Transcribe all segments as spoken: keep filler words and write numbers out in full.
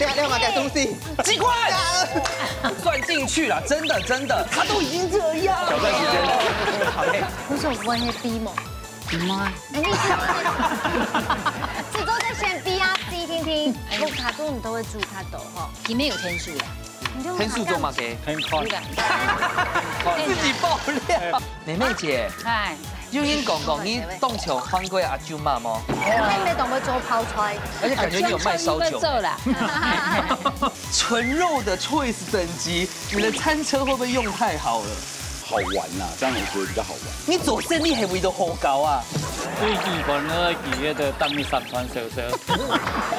等下，等下，買个东西。奇怪，算进去了，真的真的，他都已经这样。挑战时间。好嘞。不是我不会黑 B 吗？什么啊？哎，你是是都在选 B 啊 C 听听，我卡住你都会住卡斗哈，里面有天数的，你就天数做嘛给，很快。自己爆料。妹妹姐，哎，有人讲讲你当初看过阿舅妈吗？他应该懂会做泡菜，而且感觉你有卖烧酒。做啦。纯肉的 choice 等级，你的餐车会不会用太好了？好玩呐，这样我觉得比较好玩。你做生意还为的好高啊？最基本的企业的当你三餐小小，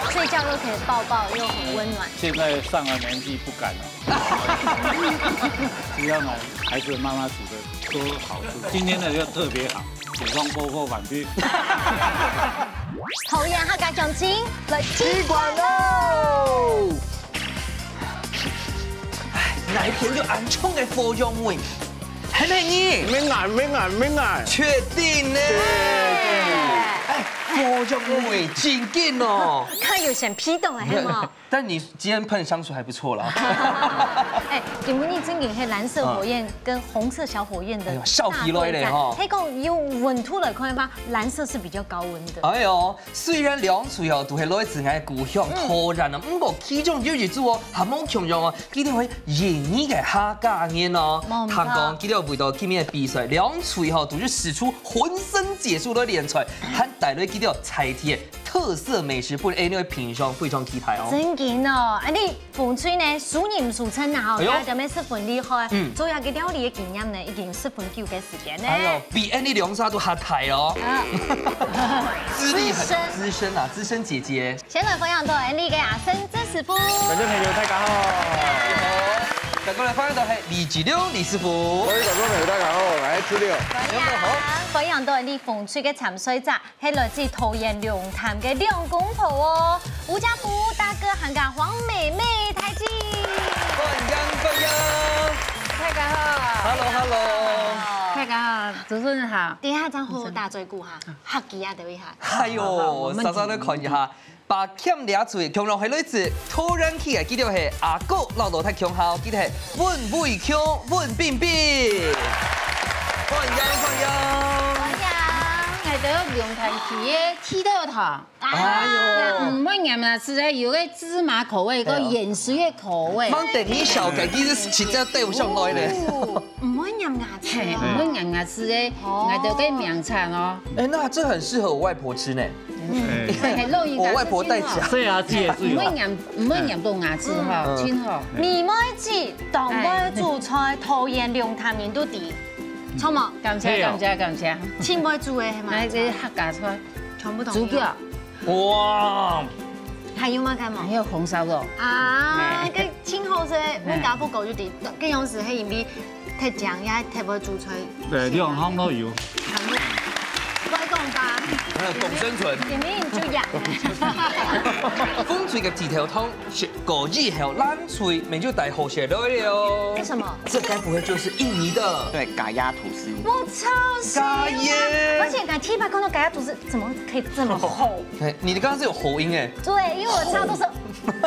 睡觉又可以抱抱，又很温暖。现在上了年纪不敢了，只要买还是妈妈煮的都好吃。今天的又特别好，普通包括反去。好呀，他敢讲金，来踢馆喽！哎，哪一天就安充个火药味？还没你，没眼，没眼，没眼。确定呢？哎，火药味，真紧哦。看有选 P 懂了，是吗？但你今天喷香水还不错啦。哎，今日正经係蓝色火焰跟红色小火焰的哎呦，笑起來了哈大對戰。係講用溫度來看的話，藍色是比較高溫的。哎呦，雖然兩隊哦都係來自𠊎故鄉桃園啊，毋過其中有一組哦，還無共樣哦，佢兜係印尼个客家人哦。無毋著聽講佢兜為到今日个比賽，兩隊吼都係使出渾身解數來練才，還帶來佢兜在地个特色美食，分𠊎等个評審非常期待哦。正經哦，啊你紅隊呢，輸人毋輸陣啊吼，哎呦大家就愛十分厲害，嗯做下个料理个經驗呢，已經有十分久个時間呢。哎呦，比𠊎等兩儕都還大哦。啊資歷很資深資深啊，資深姐姐。先來分享到𠊎等个阿生曾師傅。觀眾朋友大家好，再過來分享到係李吉六李師傅各。位觀眾朋友大家好，我係志六。你好。分享到𠊎等紅隊个參賽者，係來自桃園龍潭个兩公婆哦，吳家福大哥還有黃美美大姊。歡迎歡迎。大家好。 Hello hello。大家好，主持人好。等一下，再好好打嘴鼓哈，客家啊，等一下。哎呦，稍稍的看一下，把欠倈嘴共同係來自桃園區个，佢兜係阿哥老老太共好，佢兜係溫偉強、溫冰冰。歡迎歡迎。歡迎，𠊎兜龍潭區个剃頭糖。哎呦。毋會黏牙齒个，有个芝麻口味，个哎呦芫荽个口味。忙等你小个，其實實在對不上來咧。毋會黏牙齒哦。毋會黏牙齒个，𠊎兜个名產哦。哎，那這很適合我外婆吃呢。係老人家我外婆帶起來。所以啊，記得注意哦。毋會黏，毋會黏到牙齒哈，嗯真好。你妹子當會煮菜，桃園龍潭人都知，著無？感謝感謝感謝。真會煮个係嘛？來，這客家菜，全部都豬腳，哇，還有麼个無？還有紅燒肉。啊，个真好食，阮家婆講就知，个樣式係因為忒靚也忒會煮菜。對，兩項都有。怪講吧，還有董生存。因為你就養。紅隊个剃頭糖食過以後，藍隊乜就帶好勢來了哦。為什麼？這該不會就是印尼的？對，咖椰吐司。我超喜歡，咖椰而且敢聽吧，看到咖椰吐司怎麼可以這麼厚？哎，你剛剛是有喉音哎。對，因為我知道都是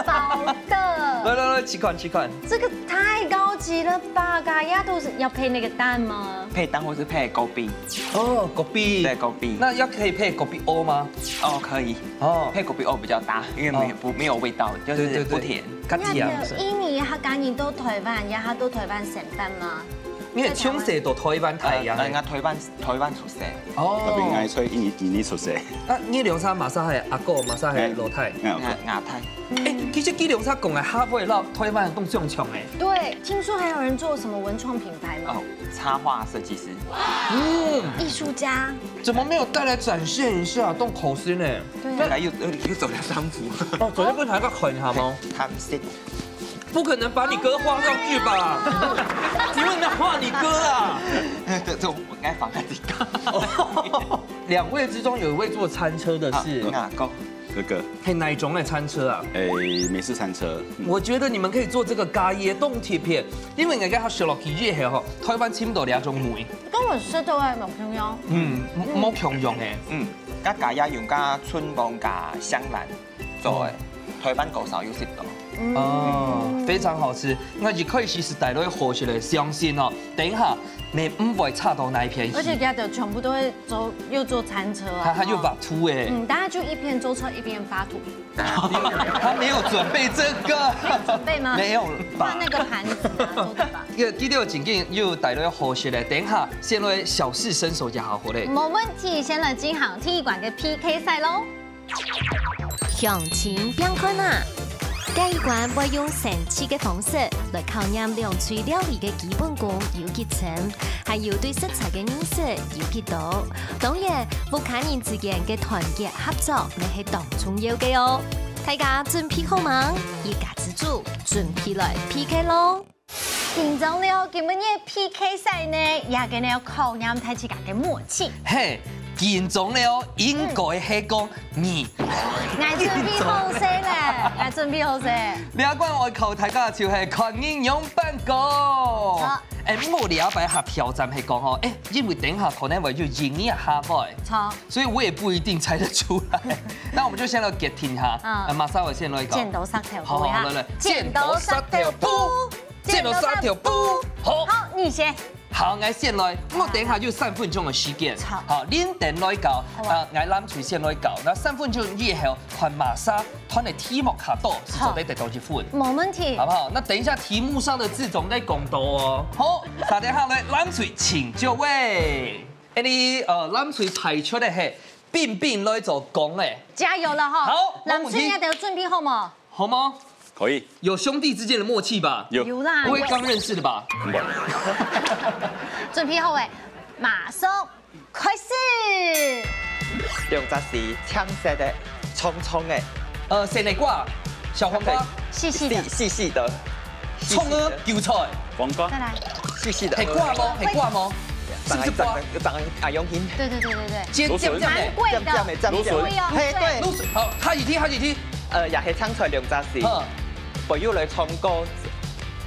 包的。來來來，試看試看。這個太高級了吧！咖椰吐司要配那個蛋嗎？配蛋或是配kopi？哦，kopi。對，kopi。那要可以配kopi O嗎？哦，可以。哦，配kopi O比較搭，因為沒有、哦不沒有味道，就是對對對不甜。較甜。那個印尼客家人到台灣，然後到台灣上班嗎？因為從細到台灣大呀。呃，應該台灣台灣出世。哦，特別愛在印尼印尼出世。啊，你兩儕嘛儕係阿哥，嘛儕係老弟。嗯亞亞太。哎，其實佢兩儕講个客話摎台灣當相像哎。對，聽說還有人做什麼文創品牌嗎？哦，插畫設計師。嗯，藝術家，怎麼沒有帶來展現一下？當可惜呢。對原來又又又走了三步。哦，昨天不是還在看一下嗎？貪食。不可能把你哥畫上去吧？你為什麼要畫你哥啊？這這我應該放在這個。兩位之中有一位做餐車的是，那個哥哥，嘿，哪一種的餐車啊？哎，美式餐車。嗯我覺得你們可以做這個咖椰凍鐵片，因為人家學落去以後吼，台灣尋到這種味。跟我食到的無共樣。嗯，無共樣哎。嗯，該咖椰用該春芒加香蘭做的，台灣較少有食到。哦，非常好吃。那一開始係帶來好食个，相信哦，等一下你毋會差到哪一片去。而且佢兜全部都會做，又做餐車啊，他，他又畫圖欸。嗯，大家就一邊做菜一邊發圖。他沒有準備這個。沒有準備嗎？沒有吧？那那個盤子啊，桌子吧。這個第六景點又帶來好食个，等一下先來小試身手就好好嘞。無問題，先來進行第一關个P K賽咯。 鄉親拚看啊！這一關會用生趣个方式來考驗兩隊料理个基本功有幾深，還有對食材个認識有幾多。當然，屋下人之間个團結合作也係當重要个哦。大家準備好吂？一家之煮，準備來P K咯！ 緊張了，今晡日P K賽呢，也跟你考驗大自家个默契。嘿，緊張了，應該係講你。𠊎準備好勢咧，𠊎準備好勢。這關愛考大家就係看你仰般講。好。哎，毋過這擺較挑戰係講吼，哎，因為等下可能會有音樂下擺，好。所以我也不一定猜得出來。那我們就先來決定哈，嗯。呃，馬上我先來搞。剪刀石頭布哈。好，好，來，來，剪刀石頭布。 剪刀石頭布。好。好，你先。好，𠊎先來，我等一下有三分鐘个時間。好。好，恁等來搞，好啊。啊，𠊎藍隊先來搞，該三分鐘以後，看麼儕團个題目較多，係做得得到一分。無問題。好不好？那等一下題目上的字總得講到哦。好，打電話來，藍隊請就位。哎，你，呃，藍隊派出个係冰冰來做工个。加油了哈！好，藍隊，沒問題。你兜準備好無？ 好嗎？可以。有兄弟之間的默契吧？有。有啦。不會剛認識的吧？不會。準備好欸，馬上開始。兩隻字，青色个，長長个。呃，西瓜、小黃瓜。細細的。細，細細的。蔥啊，韭菜。黃瓜。再來。細細的。係瓜無？係瓜無？是不是瓜？長得，長得，長得，啊，用心。對，對，對，對，對。尖，尖，尖的。蠻貴的。尖，尖的，尖，尖的。蘆筍。嘿，對。蘆筍，好，下一題，下一題。 呃，也係青菜兩隻字。嗯。朋友來唱歌。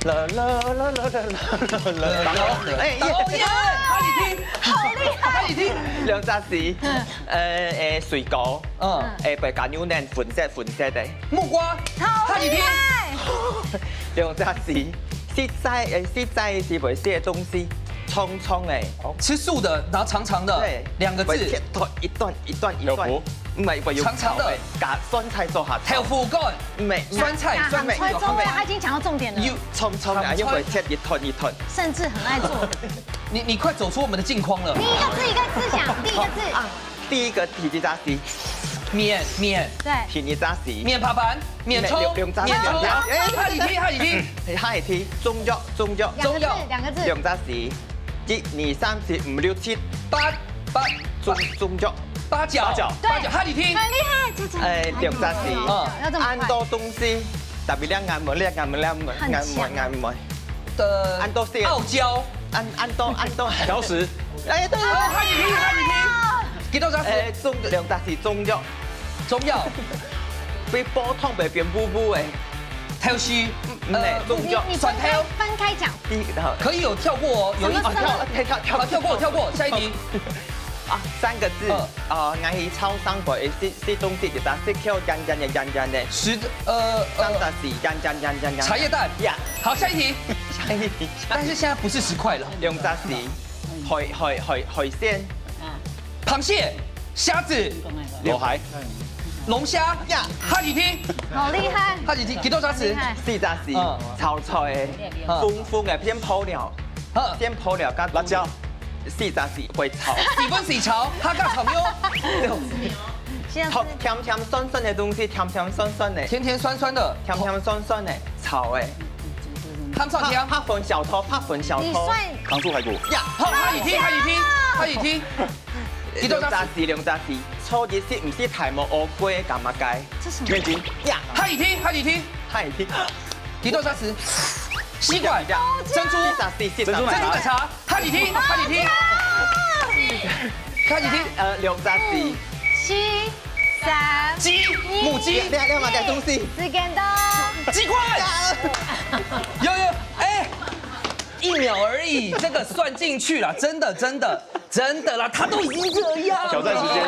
啦啦啦啦啦啦啦啦。哎，哦耶！下一題。好厲害！下一題。兩隻字。嗯。呃，誒，水果。嗯。誒，白加牛奶，粉色，粉色个。木瓜。好厲害！下一題。兩隻字。實在，誒，實在係袂食个東西，長長个。吃素的，然後長長的，對。兩個字。會切斷一段一段一段。豆腐。 毋係，毋係用長長个。炒个，加酸菜做下炒。豆腐乾。毋係，酸菜，酸菜。長長个，他已經講到重點了。有長長个，又會切一段一段。甚至很愛做。你，你快走出我們的境況了。第一個字，一個字想，第一個字。啊，第一個第一隻字。麵，麵。對。第二隻字。麵扒飯，麵湯，麵，兩，兩隻字。麵湯。哎，下一題，下一題。下一題，中藥，中藥。兩個字，中藥。兩個字。兩隻字。 一、二、三、四、五、六、七、八，八，中，中藥。八角，八角。對。八角，下一題。很厲害，這，這，哎，兩隻字。嗯。要這麼快。恁多東西，tapi兩眼門，兩眼門，兩眼門，很強。眼門，眼門。呃，恁多事。傲嬌。恁，恁多，恁多。挑食。哎，對，對，對。哦，下一題，下一題。幾多隻字？哎，中，兩隻字，中藥。中藥。會煲湯，會變烏烏个。挑食。嗯，呃，中藥。你，你分開，酸甜。分開講。 第，好。可以有跳過哦，有一，什麼，什麼？啊，跳，跳，跳，好，跳過，跳過，下一題。啊，三個字，嗯。呃，𠊎去超商買个食，食東西，一隻食口圓圓个，圓圓个。十，呃，呃，三隻字，圓圓圓圓圓。茶葉蛋。呀。好，下一題。下一題。但是現在不是十塊了。兩隻字，海，海，海，海鮮。啊。螃蟹、蝦子。滷海。 龍蝦呀，下一題。好厲害。下一題，幾多隻字？很厲害。四隻字，嗯。炒菜个，嗯。紅紅个，片泡料，嗯。片泡料加辣椒。四隻字會炒。四分四炒，客家炒肉。現在是甜甜酸酸个東西，甜甜酸酸个。甜甜酸酸的。甜甜酸酸个，炒个。鹹酸甜。白，白粉小偷，白粉小偷。你算糖醋排骨。呀，好，下一題，下一題，下一題。 幾多隻字？兩隻字，兩隻字。初一十毋食大無烏龜，幹嘛該？這什麼？面筋。呀。下一題，下一題。下一題。幾多隻字？吸管。珍珠。四隻字，四隻字。珍珠奶茶。珍珠奶茶。下一題，下一題。下一題。呃，兩隻字。七、三、雞，母雞。兩，兩，兩個東西。時間到。雞塊。有，有，哎。 一秒而已，這個算進去了，真的，真的，真的啦，他都已经这样了，挑战时间。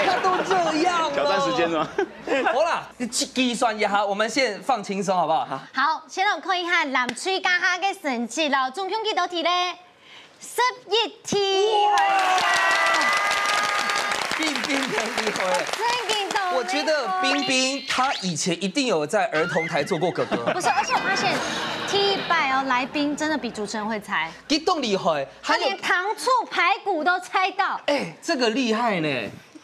他都这样了。挑战时间是吗？好啦，计算一下，我们先放轻松好不好？好，先来看一下藍隊這下个成績咯，總共幾多題咧？十一題。哇！冰冰很厲害。真的，我觉得冰冰她以前一定有在儿童台做过哥哥。不是，而且我发现第一拜哦，来宾真的比主持人会猜。佢當厲害，他连糖醋排骨都猜到。哎，这个厉害呢。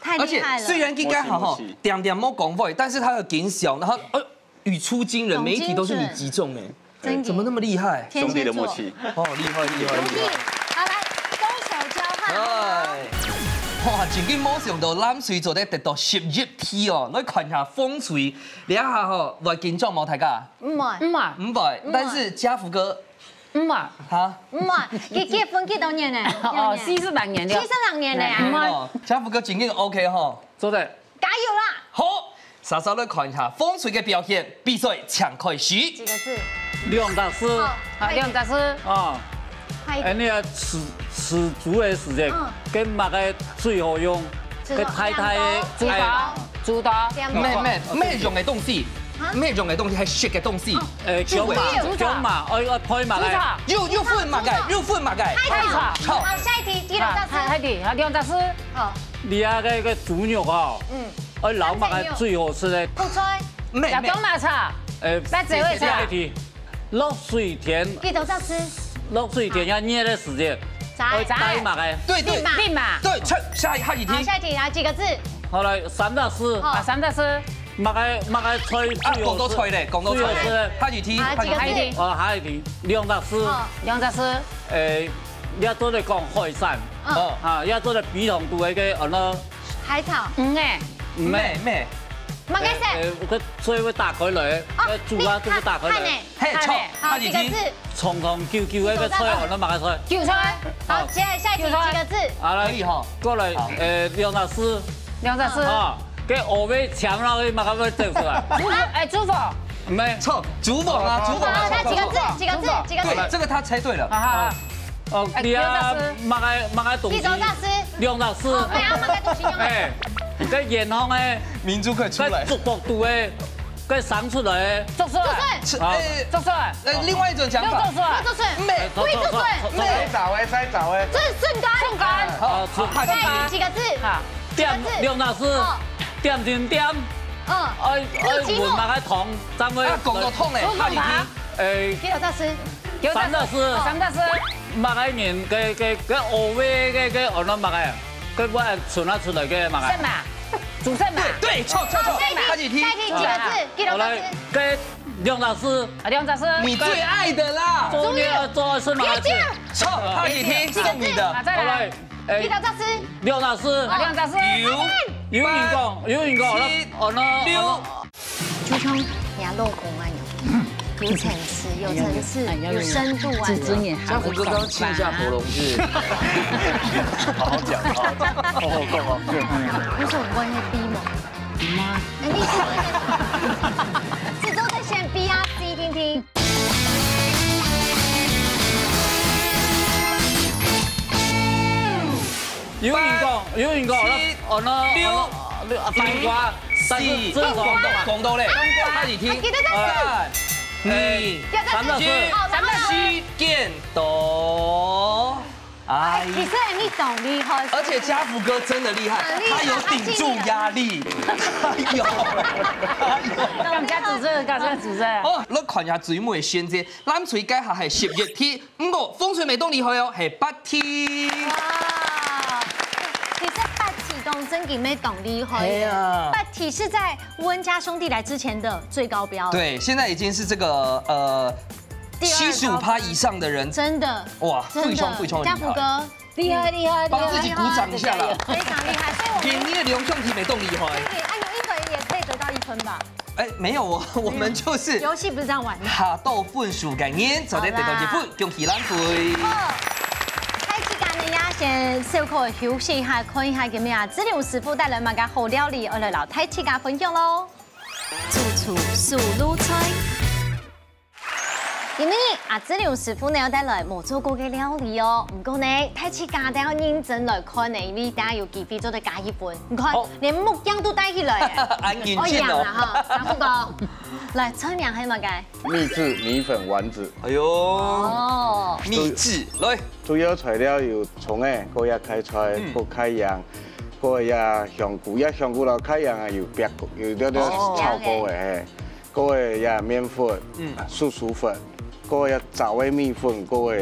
太厉害了。而且虽然佢刚好吼，默契，默契。点点没讲话，但是他的音效，然后呃，语出惊人，每一题都是你击中哎。真的。怎么那么厉害？天蝎座。兄弟的默契。哦，厉害，厉害，兄弟，厉害。好，来，攻守交换。哎，哇，真正没想到蓝队做得得到十一题哦，来看一下紅隊，这下吼，会紧张吗，大家？唔会。唔会。唔会，但是家福哥，唔会。哈？唔会，佢结婚几多年呢？哦，四十六年了。四十六年了啊。嗯。哦，家福哥真正OK吼。做得。 加油啦！好，稍稍来看一下紅隊个表现，比赛请开始。几个字？兩隻字。好，好，兩隻字。啊，快一点。哎，你个煮，煮煮个時節，嗯。跟麼个最好用？最好，个太太个，煮到，哎，煮到。兩个。咩，咩，咩用个東西，啊？咩用个東西，還食个東西。哦。 誒，煮嘛，煮嘛，煮嘛，愛，愛配嘛，來。煮炒。有，有分麼个，有分麼个。海草。好。好，下一題，第六隻字。啊，海，海底，啊，兩隻字。好。你啊，該个豬肉吼，嗯。愛撈麼个最好食个？苦菜。咩，咩。要講麼个炒？誒，白菜炒。下一題，落水天。幾多隻字？落水天要熱个時節，摘。愛戴麼个？對，對。立馬。立馬。對，出，下一，下一題。好，下一題，來，幾個字？好，來，三隻字。好。啊，三隻字。 麼个，麼个菜啊，最好食？講到菜咧，講到菜咧。最好食个。下一題，啊，下一題。幾個字？哦，下一題，兩隻字。哦。兩隻字。誒，你愛做得講海產。嗯。哦。啊，你愛做得比同肚个个，安到。海草。魚仔。魚仔。咩，咩。麼个色？誒，誒，个水會打開來，哦，个煮啊，你，就會打開來。看，看呢。嘿，錯，好，下一題。幾個字？ 長長久久个个菜，安到麼个菜？韭菜。好，接下來下一題，韭菜。幾個字？啊，來，可以吼。過來，好。誒，兩隻字。兩隻字。啊，該烏白簽落去，麼个會走出來？廚房，誒，廚房。毋係。錯，廚房啊，廚房啊，好，錯，錯，錯。那幾個字？幾個字？幾個字？對，這個他猜對了。啊，好。哦，哎，你啊，兩隻字。麼个，麼个東西？幾多隻字？兩隻字。哦，對啊，麼个東西用的？誒，該遠方个，明珠可以出來。該竹篙肚个 該生出來个。竹筍。竹筍。啊。竹筍。呃，另外一種講法。竹筍。竹筍。毋係。竹筍。竹筍。竹筍。竹筍。這是筍乾。筍乾。好，好，下一題。下一題，幾個字？好。點，幾個字？兩隻字。哦。點心點。嗯。愛，愛搵麼个湯，正會。啊，講到湯咧，下一題。誒。幾多隻字？三隻字。哦。三隻字。麼个人，該，該，該烏白，該，該，安到麼个？該會伸啊出來个麼个？什麼？ 竹筍嘛。對，對，錯，錯，錯。好，下一題，下一題。下一題，幾個字？幾個字？好，來，該兩隻字。啊，兩隻字。你最愛的啦。做你愛做的事嘛。別講。錯，下一題，送你的。啊，再來。好，來，誒，幾個字？兩隻字。啊，兩隻字。有，有人講，有人講，七，哦，那，六。哦，那。就像你老公啊，有層次，有層次，哎，有深度啊。主持人，家福哥剛剛清一下喉嚨是。好好講，好好講。哦，夠哦。不是我問那B嗎？媽。哎，你是，是都在選B啊，C聽聽。有人講，有人講，七，哦，那，六，哦，那，啊，反過，但是四，這個廣東啊。廣東咧，下一題。啊，記得再講。哎，二，哎，三個字。好，然後呢？時間到。哎，哎。其實你當厲害。而且家福哥真的厲害，很厲害，他有頂住壓力，他有，他有。那我們家主持人，家主持人。哦，來看一下最尾个選擇，藍隊這下係十一題，毋過紅隊乜當厲害哦，係八題。哇，其實八題當真个乜當厲害耶。係啊。八題是在溫家兄弟來之前的最高標。對，現在已經是這個，呃，第二高分。七十五趴以上的人，真的，哇，真的，非常非常的厲害。家福哥，厲害，厲害，幫自己鼓掌一下啦。厲害，厲害，厲害，非常厲害，所以我們今天的流暢題乜當厲害。真的，哎，有一個人也可以得到一分吧？哎，沒有哦，我們就是遊戲不是這樣玩的。下到分數个人，做得得到一分，恭喜藍隊。好，大自家呢也先小可休息一下，看一下今日啊，子龍師傅帶來麼个好料理，愛來摎大自家分享咯。主廚手路菜。今日阿志良師傅呢，要帶來無做過个料理哦。毋過呢，大自家都要認真來看呢，因為大家有機會做得加一分。你看，好連目鏡都戴起來了。恁認真哦哦，一樣啊哈，師傅講，來，菜名係麼个？秘製米粉丸子，哎呦，哦，秘製，來，主要材料有蔥仔，過一開菜，嗯過開洋，過一香菇，一香菇摎開洋啊有煏過，有了了哦炒過个嘿，過一麵粉，嗯嗯，素薯粉，過一燥个米粉，過一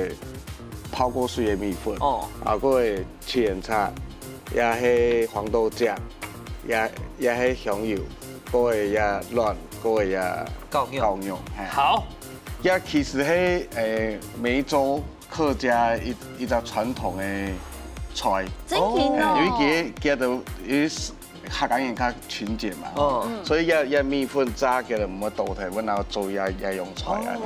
泡過水个米粉，哦哦，啊，過一七層塔，也係黃豆醬，也也係香油，過一卵，過一高粱高粱，嘿。好，這其實係誒梅州客家一一隻傳統个菜，真經哦。誒因為佢佢都因為客家人較勤儉嘛，哦，所以這這米粉炸起來毋會倒忒，阮拿做這這樣菜啊。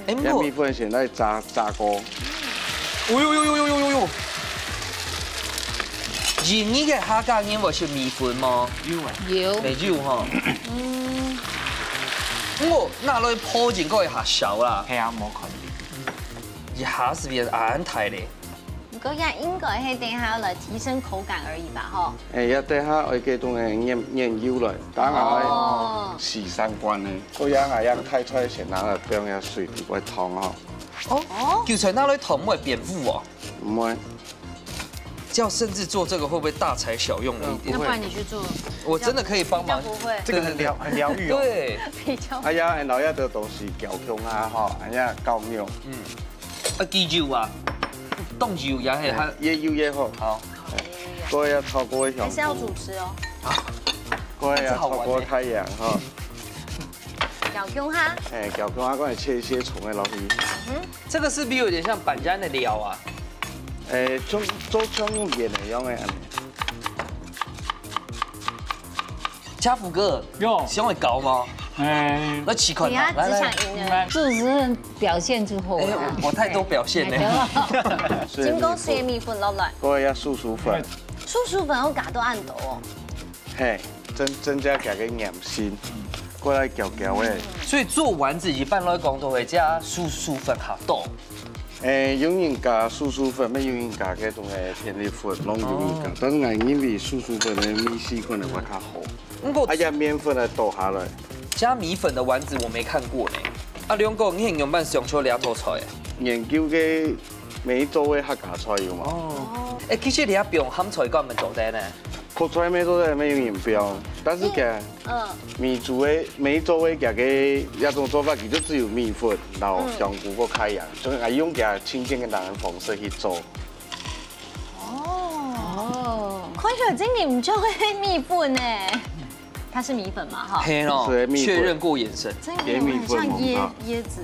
哎，這米毋過，粉先來炸炸過，哦呦呦呦呦呦呦呦，印尼个客家人會食米粉嗎？有啊，有，沒有哈。嗯，毋過拿來泡應該會較少啦，係啊，無可能。一下子變恁大咧。毋過也應該係等下要來提升口感而已吧，吼。誒，這等下愛給東西研研究來，當然哦愛洗三觀呢。所以啊，這開菜先拿來放下水，比較燙哦。哦，韭菜拿來燙會變烏哦。毋會，這樣甚至做這個會不會大材小用了一點？那不然你去做，我真的可以幫忙比較。不會這個很療很療癒哦。對，比較哎呀，然後這個東西攪香啊，吼，哎呀，搞沒有，啊，雞油啊，凍油也係，還越油越好。好，過一下炒過香菇，還是要主持哦。過一下炒過太陽哈，攪香哈，哎，攪香啊，過來切一些蔥仔落去，這個是不是有點像板椒的料啊？哎，像做像用鹽个樣个，家福哥，有，想會搞嗎？哎，來試看你要看，來來，職場贏了。主持人表現就好哎，了。我我太多表現呢。經過水米粉落來，過一下素薯粉，素薯粉要加到恁多哦。嘿，增增加佢个黏性，過來攪攪个。所以做丸子一般來講都會加素薯粉較多。誒，有人加素薯粉，乜有人加該種誒片栗粉，攏有人加。但是𠊎認為素薯粉个味緒可能會較好。毋過啊，這麵粉來倒下來，加米粉的丸子我沒看過呢。啊，龍哥，你係仰般想出這道菜啊？研究个梅州个客家菜有無？哦，哎，其實你愛放鹹菜乾也做得呢。泡菜乜做得乜有人標，但是佢嗯，梅州个梅州个佢个這種做法，佢就只有米粉，然後香菇个開洋，所以𠊎用佢清蒸个那種方式去做。哦，看起來真的毋就係米粉呢，它是米粉嘛哈，嘿咯，是米粉確認過眼神。真的給米粉很像椰蒙到椰子，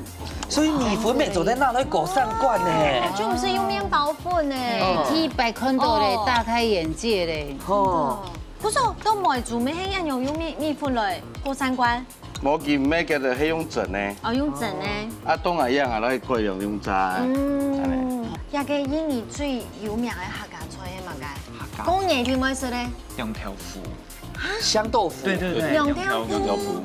所以米粉乜做得拿來搞三觀呢。就毋係用麵包粉呢。嗯第一擺看到咧，哦大開眼界咧。哦，不是，都梅州乜係用用米米粉來過三觀，無佢毋係，佢就係用蒸个。哦，用蒸呢。啊，當然一樣啊，來過用用炸个。嗯，這個印尼最有名个客家菜係麼个？過年一定會食个。用豆腐。香豆腐。對對對，用豆腐用豆腐。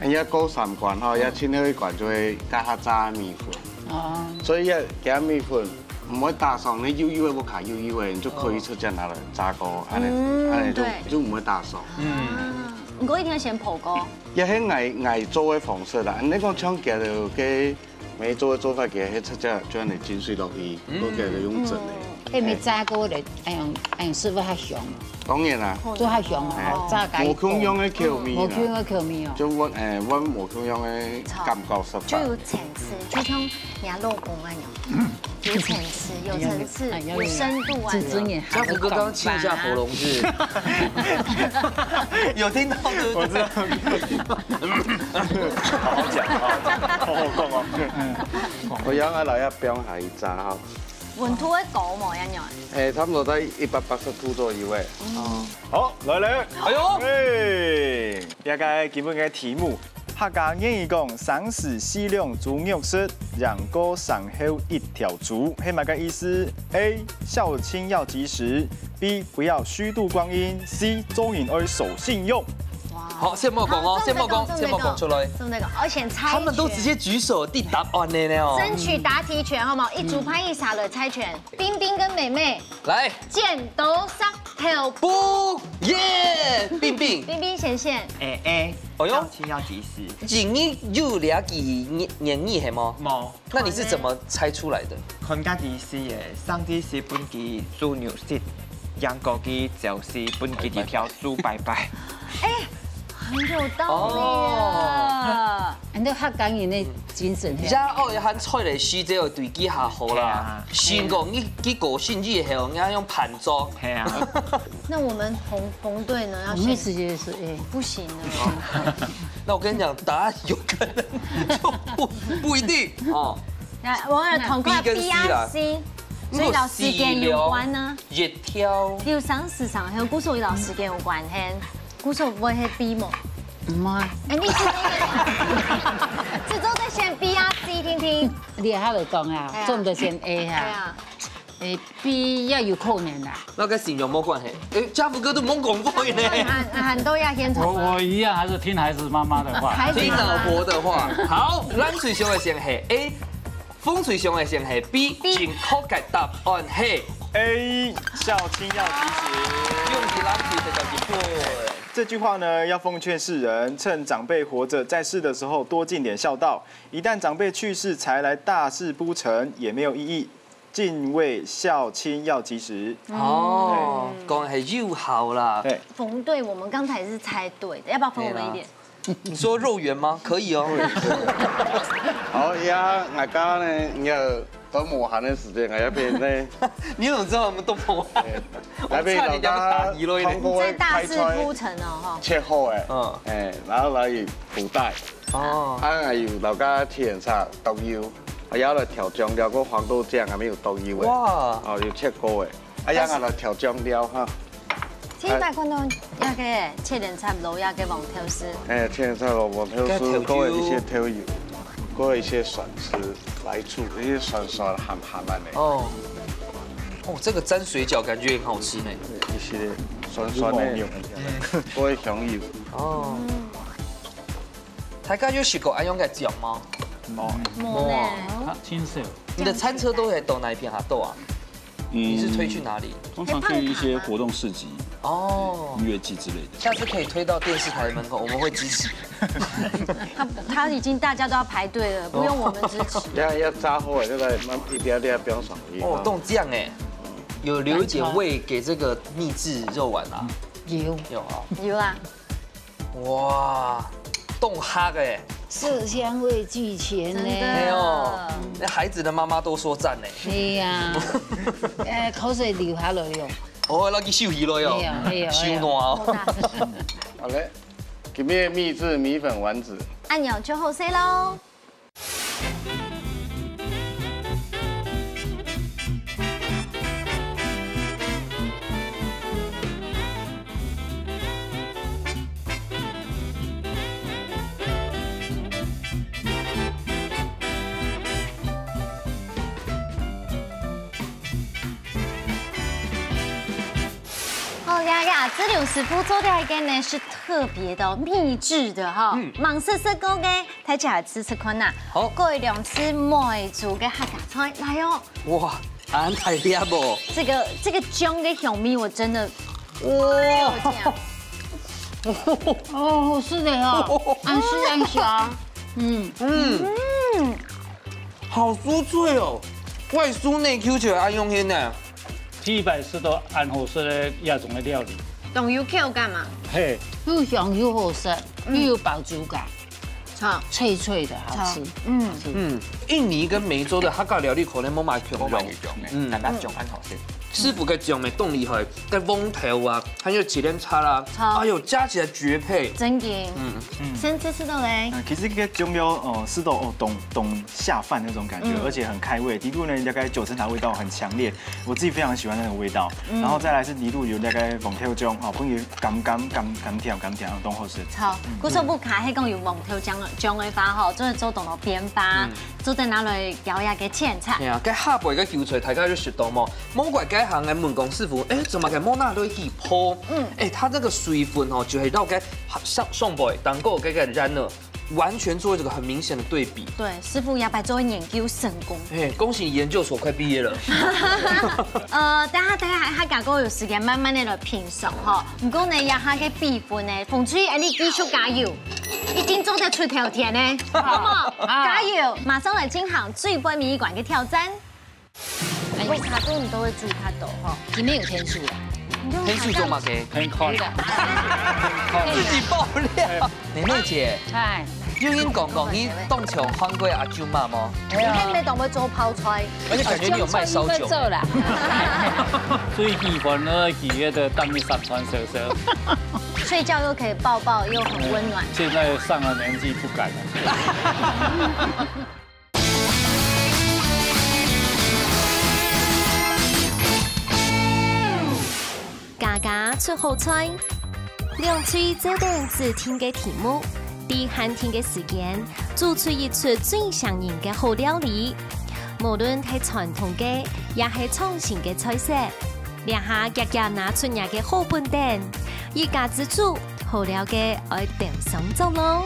人家過三關吼，也前頭一關就會加下炸米粉，哦，所以也加米粉毋會打爽，你幼幼个，無卡幼幼个，你就可以直接拿來炸過，安尼嗯安尼就對就毋會打爽。嗯，啊，毋過一定要先烰過。也係𠊎𠊎做个方式啦，你講像佢个該梅州个做法，佢係直接就安尼浸水落去，嗯都佢就用蒸个。係毋係炸過咧？哎呀，哎呀，師傅較香，當然啦，做較香嘛，哎吼，炸加無共樣个口味啦，無共樣个口味哦。就換誒換無共樣个感覺食法。就有層次，就像你老公那樣，有層次，有層次，哎呀有深度啊。子尊也家福哥剛剛清一下喉嚨是，有聽到對不對？好好講，好好講，好好講哦。我讓阿老爺放下一炸哈，溫度會高無？恁樣。誒，差不多在一百八十度左右誒。好，來來，哎呦，哎，這個今晡日个題目，客家諺語講，生時四兩豬肉食，贏過生後一條豬，係麼个意思？A，孝親要及時；B，不要虛度光陰；C，做人愛守信用。哇，好，先莫讲哦，好，先莫讲，先莫讲出来。这么那个，而且猜拳，他们都直接举手递答案的呢哦。争取答题权，好不好？一组牌一下了猜拳，冰冰跟美美，来，剪刀石头布，耶，冰冰。冰冰先选。哎哎，哎哟，相亲要及时。今日有了几年年日系吗？冇。 那你是怎么猜出来的？看个意思耶，上帝是分佢做牛食，贏過佢就是分佢一條豬拜拜。哎，很有道理啊。哦。你都客家人的精神。而且哦，還菜來食，這有對幾下好啦。係啊。先講你，你過身以後，你要用盤桌。係啊。那我们红红队呢？要我们选直接是A。不行了。那我跟你讲，答案有可能就不不一定哦。 來，我來看看B啊C。所以老師跟有關呢。一條。有上市場，還有故所老師跟有關係，故所會係B無？毋係。哎，你是那個，這周再選B啊C聽聽。你下來講啊，哎呀。做毋得選A啊。哎呀。誒，B也有可能啦。那跟形容無關係。誒，家福哥都無講過呢。很很多要先我我一樣還是聽孩子媽媽的話。孩子媽媽。聽老婆的話。好，藍隊想个先係A，紅隊想个先係B，B。正確个答案係A，相親要及時。恭喜藍隊得到一分。这句话呢，要奉劝世人，趁长辈活着在世的时候多尽点孝道，一旦长辈去世才来大事铺陈，也没有意义。敬畏孝亲要及时。哦，讲个係有效啦。对。红队，我们刚才是猜对的，要不要分我们一点？你说肉圆吗？可以哦。好，呀，大家呢，你要等我喊的时间，还要变呢。你怎么知道我们都不会？我差点就要打你了一点。你在大事铺陈哦，哈。切好哎，嗯，哎，然后来补带。 哦。啊，還有老家甜茶豆油，啊，也來調醬料，个黃豆醬還沒有豆油誒。哇。哦，有切過誒。啊，也來調醬料哈。請大家看到那個切點菜，落那個黃豆絲。哎，切點菜落黃豆絲，該調酒。過一些豆油，過一些酸醋、白醋，一些酸酸鹹鹹的。哦。哦，這個沾水餃感覺很好吃呢。一些酸酸的，過一香油。哦。 大家有食過恁樣个醬嗎？無。無呢。啊，真少。你的餐車都會到哪一片哈？到啊？你是推去哪裡？通常去一些活动市集、哦，音乐季之类的。下次可以推到电视台门口，我们会支持。他他已经大家都要排队了，不用我们支持。要要炸货，就在那一点点不用爽利。哦，冻酱哎，有留一点味给这个秘制肉丸啊。有。有啊。有啊。 哇，凍客哎。色香味俱全呢。真的。哎呦，那孩子的妈妈都说赞呢。对呀，呃，口水流下来了。哦，那个秀气了哟。哎呀，哎呀，哎呀。秀烂哦。好嘞，今天秘制米粉丸子。按鈕就好势喽。 好，呀呀，志龍師傅做的這個呢是特別的哦，秘製的哈，嗯。蠻適合个，大家來試試看吶。好。過兩次梅州个客家菜，來哦。哇，恁大粒哦。這個這個醬个香味，我真的，哇，哦，好食个哦，恁酥恁香，嗯嗯。嗯。 好酥脆哦，外酥內Q起來，恁用心呢。第一擺食到恁好食个這種个料理。當有口感嘛。嘿。又香又好食，嗯。又有飽足感，好。脆脆的，好吃。好。嗯。好吃。嗯，印尼跟梅州的客家料理可能無麼共樣。無麼共樣，嗯。但係醬恁好食。師傅个醬味當厲害，該黃豆啊，還有七輪茶啦，好。哎喲，加起來絕配。真的。嗯。嗯。先試試到嘞。嗯，其實這個醬料，呃，試到哦，當當下飯那種感覺，嗯。而且很開胃。底肚呢，大概九層塔味道很強烈，我自己非常喜歡那種味道。嗯。然後再來是底肚有大概黃豆醬，哦，分佢甘甘甘甘甜甘甜，當好食。好，嗯。故所屋下係講有黃豆醬醬个話吼，真的做當多變化，嗯。做得拿來搞一個甜茶。係啊，該下背个韭菜大家有食到無？莫怪該行个問講師傅，哎，怎麼个無拿落去泡？嗯。哎，它這個水分哦，就會讓該上，上背當過該個卵呢，完全做一個很明顯的對比。對，師傅這擺做研究成功。哎，恭喜你研究所快畢業了。呃，等下，等下，還，還較過有時間慢慢的來品嚐吼。毋過呢，這下个比分呢，紅隊，哎，你繼續加油，一定做得出頭天呢，好不好？好。加油，馬上來進行最尾一關个挑戰。 哎，我卡頓都會煮較多吼。今天有天數啦。你就天數做麼个？很快。對啦。自己爆料。妹妹姐，哎，有人講講你當像韓國阿舅媽無？你還沒懂會做泡菜。而且感覺你有賣燒酒。做啦。最喜歡那個幾月的當地三餐燒燒。睡覺又可以抱抱，又很溫暖。現在上了年紀不敢了。 家家出好菜，兩隊做等指定个題目，在限定个時間，做出一出最像人个好料理。無論係傳統个，也係創新个菜色，這下遽遽拿出若个好本等，一家之煮，好料个愛鬥相助咯。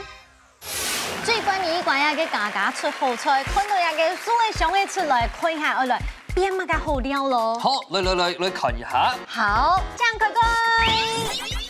最尾一關啊，个家家出好菜，看到這个菜香个出來，看一下，愛來變麼个好料咯。好，來來來來看一下。好，請開蓋。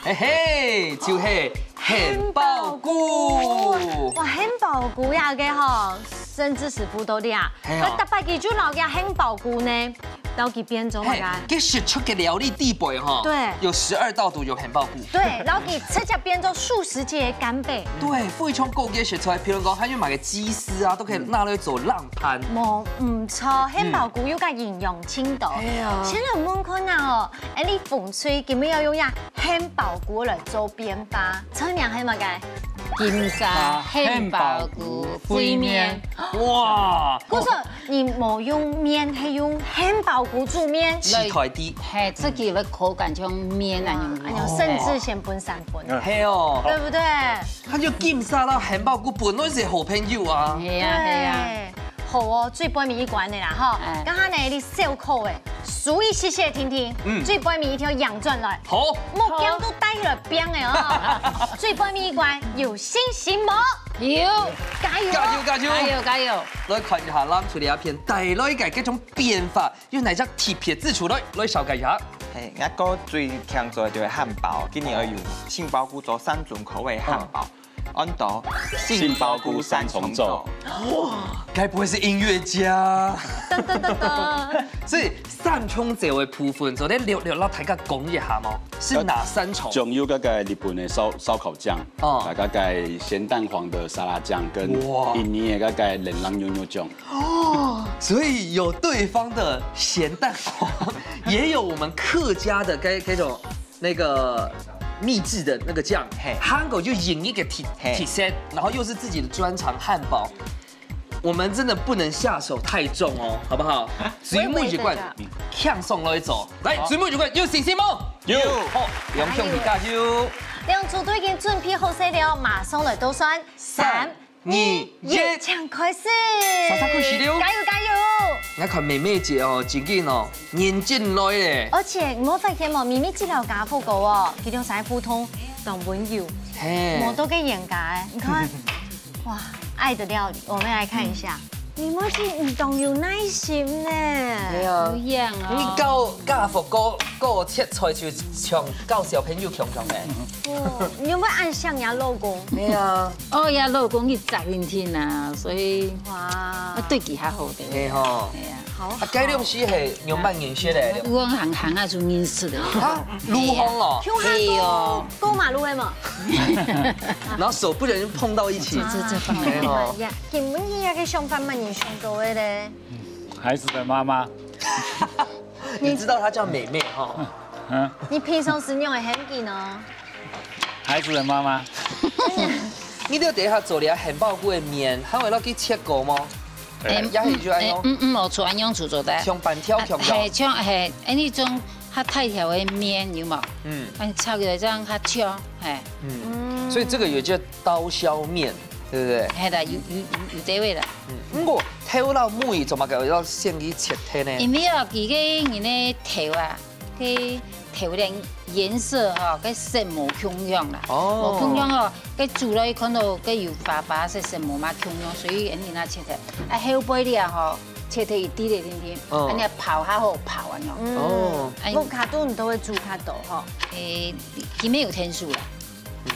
嘿嘿，就係杏鮑菇。哇，杏鮑菇這个吼，甚至師傅都厲害，係啊。佢逐擺佢就摎這杏鮑菇呢， 摎佢變做麼个？嘿，這食出个料理底背吼，對。有十二道都有杏鮑菇。對，摎佢直接變做素食界个干貝。對，非常高級个食材，譬如講，還有麼个雞絲啊，都可以拿來做冷盤。無，毋錯，杏鮑菇又較營養盡多。哎呀。先來問看啊哦，哎，你紅隊今日愛用這 杏鮑菇來做變化，菜名係麼个？金沙杏鮑菇燴麵。哇！故所你無用麵，係用杏鮑菇煮麵。起開底。嘿，這个个口感像麵啊，哦，恁樣。哎喲，甚至先分三分。嗯。係哦。對不對？佢就金沙摎杏鮑菇本來係好朋友啊。係啊，係啊。對。 好哦，最尾一關个啦吼。哎。剛剛呢，你小考个，所以謝謝婷婷，嗯。最尾一條贏轉來。好。目光都帶起來變个哦。最尾一關有信心無？有。加油哦！加油，加油！加油，加油！來看一下，咱出這片帶來个各種變化，有哪隻特別之處來，來紹介一下。嘿，𠊎个最強做个就係漢堡，今日愛用杏鮑菇做三種口味漢堡。嗯。 安到杏鮑菇三重奏。哇，該不會是音樂家？噔噔噔噔。所以三重奏个部分，昨天略略摎大家講一下無？是哪三重？呃，醬油个个日本个燒，燒烤醬，哦。啊，个个鹹蛋黃个沙拉醬，跟哇。印尼个个个冷浪牛肉醬。哦，所以有對方的鹹蛋黃，也有我們客家的該，該種 那個秘製的那個醬，嘿。還有就印尼个特，嘿。特色，然後又是自己的專長漢堡，我們真的不能下手太重哦，好不好？最尾一關，我也不會這樣。輕鬆來做，來，好。最尾一關，有信心無？有。好，兩兄弟加油！兩組都已經準備好勢了，馬上來倒算，三、三、 二、一，請開始。煞煞開始了。加油，加油！𠊎看妹妹姐哦，真緊哦，認真來咧。而且你有發現無，妹妹姐摎家福哥哦，佢兩儕互動當溫柔，嘿。無到个嚴格欸。你看，哇，愛的料理，我們來看一下。妹妹姐，你當有耐心呢。對啊。有影哦。你教家福哥，哥切菜就像教小朋友共樣欸。哦，你有沒有恁惜若老公？對啊。 哦，呀，老公一直認真啊，所以哇。我對佢較好个。係吼。係啊。好好。啊，該兩時係仰般認識个？有行行啊，就認識个。啊，路項哦。共下過，係哦。過馬路个嘛。然後手不小心碰到一起。這，這，這，哎吼。哎呀，今晡日个想法蠻有想到个咧。孩子的媽媽。你知道她叫妹妹哈？嗯。你平常時仰會喊佢呢？ 孩子的媽媽。你兜等一下做這杏鮑菇个麵，還會落去切過無？欸，也係就恁樣。欸，嗯，嗯，無錯，恁樣就做得。像粄條共樣。啊，係，像，係，欸，那種較大條个麵有無？嗯。嗯，炒起來這樣較香，係。嗯。嗯。所以這個有叫刀削麵，對不對？係的，有，有，有，有這味的。嗯，毋過頭摎尾做麼个愛先去切忒呢？因為哦，佢个人个頭啊，个頭个顏色吼，个色無共樣啦。哦。無共樣吼，个煮落去看到个有花花色色無嘛共樣，所以恁樣啊切忒。啊，後背了吼，切忒一滴咧，定定，哦。恁樣泡較好泡啊，喏。嗯。哦。哎。屋下都你都會煮較多吼。誒，佢沒有天數啦。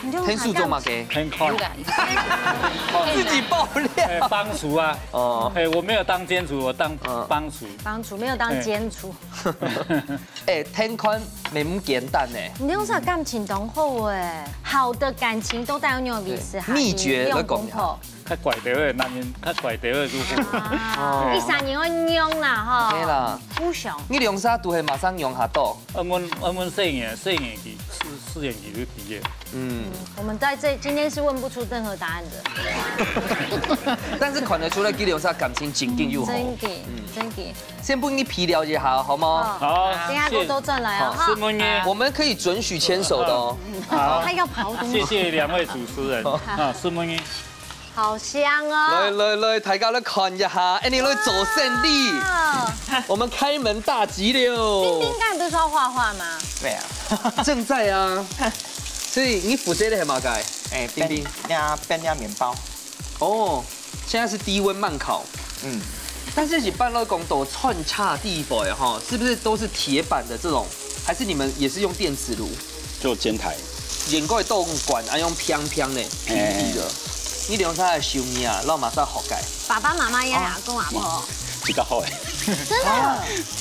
你就天數做麼个？天看。有啦，有。自己爆料。哎，幫廚啊。哦。哎，我沒有當煎廚，我當嗯。幫廚。幫廚，沒有當煎廚。哎。哎，天看沒那麼簡單呢。你兩儕感情當好哎，好的感情都帶有你的味緒哈，對，秘訣你用功課。來講一下。較乖兜个男人，較乖兜个就好。啊，哦。一儕人愛讓啦吼。嘿啦。互相。你兩儕都係馬上讓下到。啊，阮，啊，阮細人，細人期，四，四年級就畢業。嗯。我們在這，今天是問不出任何答案的。但是看得出來，佢兩儕感情真緊又好。真緊，嗯。真緊。先分你皮聊一下，好嗎？哦。好，等一下給我多賺來哦，謝謝。哈。是嗎？我們可以准許牽手的哦。好。他要跑東西。謝謝兩位主持人。啊，是嗎？好香哦。來，來，來，大家來看一下，哎，你來做生理。哇。我們開門大吉了。冰冰剛才不是說畫畫嗎？對啊。正在啊。所以你負責的係麼个？哎，冰冰。冰，那冰那麵包。哦，現在是低溫慢烤。嗯。但是一般來講，都穿插地火的哈，是不是都是鐵板的這種？還是你們也是用電磁爐？就煎台。應該都用慣，啊，用平平的，平平的。哎。你兩儕个手藝啊，摎麼儕學个？爸爸媽媽也阿公阿婆。比較好哎。真的，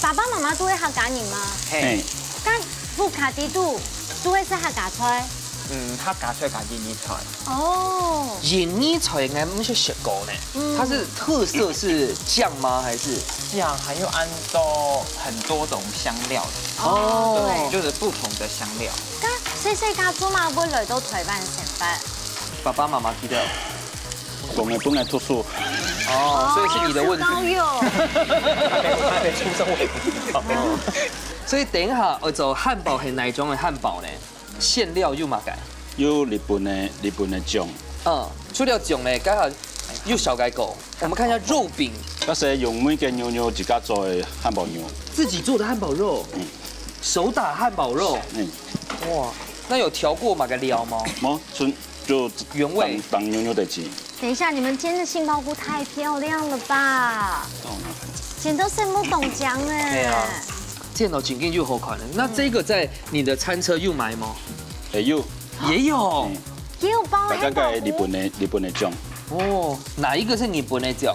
爸爸媽媽都會客家人嗎？嘿。該屋下底肚都會食客家菜？嗯，客家菜佮印尼菜。哦。印尼菜應該毋識食過呢，嗯。它是特色是醬嗎？還是？是啊，還有恁多很多種香料的。哦。對，就是不同的香料。該細細家做麼會來到台灣生活？爸爸媽媽知道。講个本來讀書。哦，所以是你的問題。哦，是高友。他沒出生，我也不知道。所以等一下，愛做漢堡係哪一種个漢堡呢？餡料有麼个？有日本个，日本个醬。嗯，除了醬呢，剛好有紹介過。我們看一下肉餅。該係用每个牛肉自家做个漢堡肉。自己做的漢堡肉？嗯。手打漢堡肉？嗯。哇，那有調過麼个料嗎？無，純，就原味。當，當牛肉个汁。等一下，你們煎的杏鮑菇太漂亮了吧？哦，那還剪到聖母董江哎。對啊。煎到真緊又好看了。那這個在你的餐車有賣嗎？也有。也有。嗯。也有包含大家个日本个，日本个醬。哦，哪一個是日本个醬？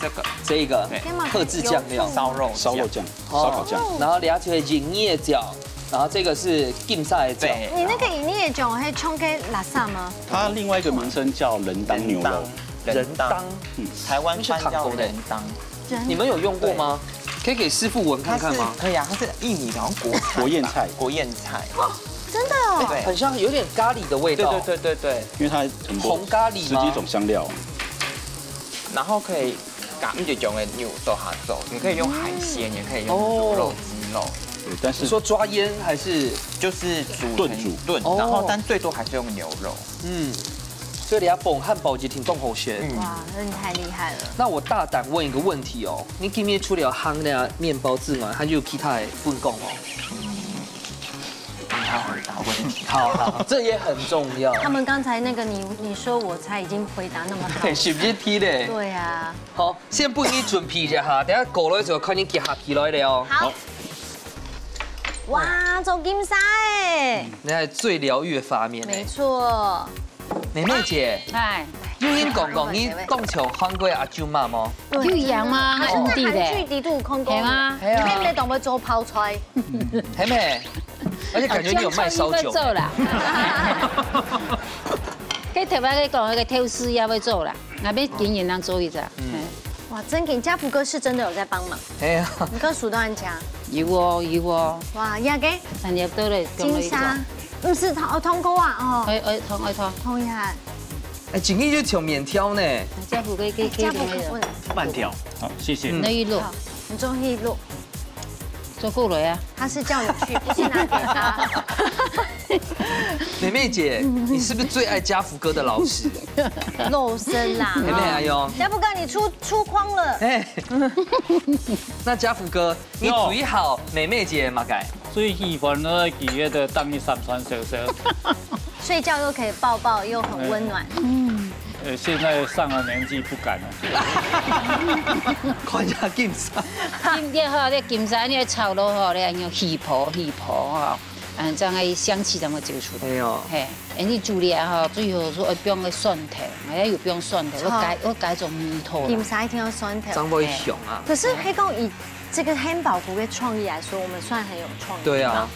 這個。這個。對。天哪，特製醬料。有燒肉醬。燒肉醬。 哦，燒烤醬。然後了解營業角，然後這個是競賽的角。對。你那個營業角，還衝開拉薩嗎？它另外一個名稱叫仁當牛肉。仁當。仁當。嗯。台灣翻叫仁當。仁當。你們有用過嗎？對。可以給師傅聞看看嗎？它是，可以啊，它是印尼的，好像國菜吧。國宴菜。國宴菜。真的哦。對。很像有點咖喱的味道。對，對，對，對，對。因為它很多紅咖喱嗎？十幾種香料。然後可以佮毋一樣个肉做下做，你可以用海鮮，也可以用豬肉、哦。雞肉。對，但是你說抓醃還是？就是煮成燉煮。燉，哦。然後但最多還是用牛肉。嗯，所以你要捧漢堡就挺重口些。嗯。哇，那你太厲害了。那我大膽問一個問題哦，你今天除了烘那麵包之外，還有其他的分工哦？他回答問題。好，好，這也很重要。他們剛才那個你，你說我猜已經回答那麼好。對，是不是踢嘞？對啊。 好，先分你準備一下哈，等下過來就看你接下去來了哦。好。哇，做金沙哎。那最療癒的畫面呢？沒錯。妹妹姐，哎。有人講講，你當像韓國阿舅媽嗎？有一樣嗎？哦。毋知咧。韓劇裡肚有看過。係嗎？係啊。你妹妹當會做泡菜。係咩？而且感覺你有賣燒酒。做啦。可以特別去講，那個偷師也會做啦。 𠊎愛經營人做一隻。嗯。嗯。哇，真緊，家福哥是真的有在幫忙。哎呀。你跟熟到很強。有哦，有哦。哇，呀个，產業到了，金沙，嗯，是燙，哦，燙過啊，哦。愛，愛燙，愛燙。燙一下。哎，今天就像麵條呢。家福哥，可以，可以，哎，家福哥，可以。慢條。好，謝謝。嗯。那一路。好，你中意一路。做過來啊。他是叫我去，不是拿給他。妹妹姐，你是不是最爱家福哥的老师？肉身啦。妹妹，哎呦，家福哥，你出出框了。哎，那家福哥，你最好妹妹姐嘛改。最喜欢呢，佢个当日三餐小小。睡觉又可以抱抱，又很温暖。呃，现在上了年纪不敢了。看一下金山，今天哈，这金山个炒肉哈，你用起泡起泡哈，嗯，这样个香气才会走出来。哎呦，嘿，哎，你煮了哈，最好说要放个蒜头，还要有放蒜头，我改我改种米头啦。你们啥一定要酸甜。张波雄啊，可是黑狗以这个汉堡骨的创意来说，我们算很有创意。对啊，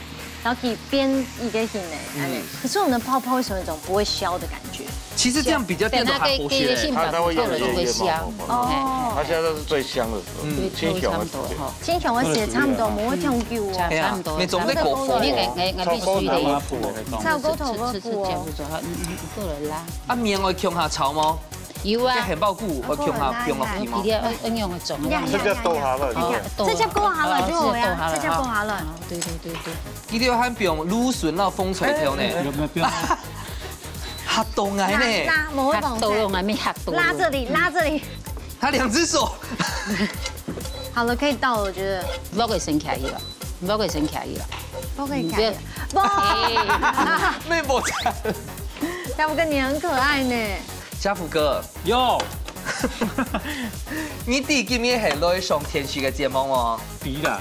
然后可以边一个形呢，哎，可是我们的泡泡为什么有一种不会消的感觉？其实这样比较店都还好些嘞。它它会越来越越冒泡泡。哦，它现在是最香的时候，嗯清香的时间。哈。清香我写差不多，我会跳舞哦。哎呀，没总得过火你哦。看，哎，哎，必须的。才有骨头吃吃吃，这样子哈，你你你够了啦。啊，面我共下炒吗？有啊，这汉堡骨我共下放落去吗你？要要用个种。这个豆哈了，这叫够好了就好呀，这叫够好了。对对对对。一定要喊放芦笋那风吹条呢，有没有不用？哈冻来呢，那那我会帮豆用还没下豆。拉这里，拉这里。他两只手，好了，可以倒了，我觉得。不要给生起来了，不要给生起来了。不可以改。不，妹妹，大福哥你很可爱呢。家福哥，有，你知今日係來上電視个節目哦？知啦，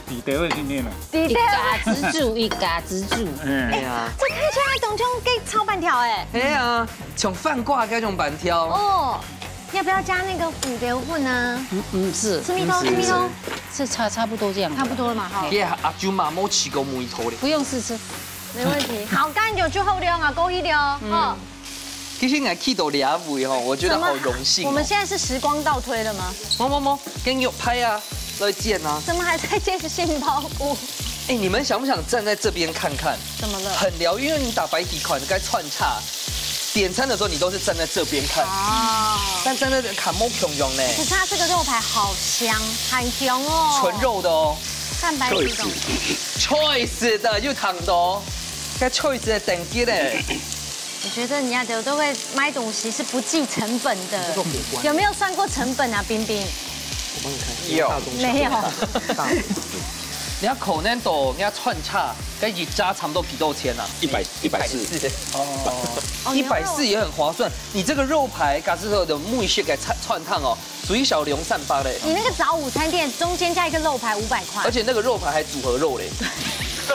知得會訓練啦。弟弟，一家之主，一家之主。嗯，哎呀，这看起来当中给炒粄条哎。哎呀，像番瓜該種粄條，哦，要不要加那个胡椒粉呢？嗯嗯是，吃米汤，吃米汤，是差差不多这样。差不多了嘛哈。也阿舅妈冇試過梅頭咧。不用试吃。没问题。好，干酒就好了啊，够一了哦。其實我去到這位吼，我覺得好榮幸哦。我们现在是时光倒推了吗？冇冇冇，跟肉派啊，來煎啊。怎么还在煎杏鲍菇？哎，你們想不想站在這邊看看？怎么了？很療癒，因為你逐擺去看該串燒，點餐的時候你都是站在這邊看，哦，但站在這邊看無共樣呢。可是它这个肉排好香，很香哦。純肉的哦蛋白质种。 ，choice 的又燙到，該 choice 的等級嘞。我觉得人家都都会卖东西是不计成本的，有没有算过成本啊，冰冰？有，没有。你看可能到，你看串燒，該一隻差不多幾多錢啊？一百一百四，四。哦一百四也很划算。你這個肉排，假設說有美式个串串燙哦，最少兩三百嘞。你那个早午餐店中间加一个肉排五百块。而且那個肉排還組合肉嘞，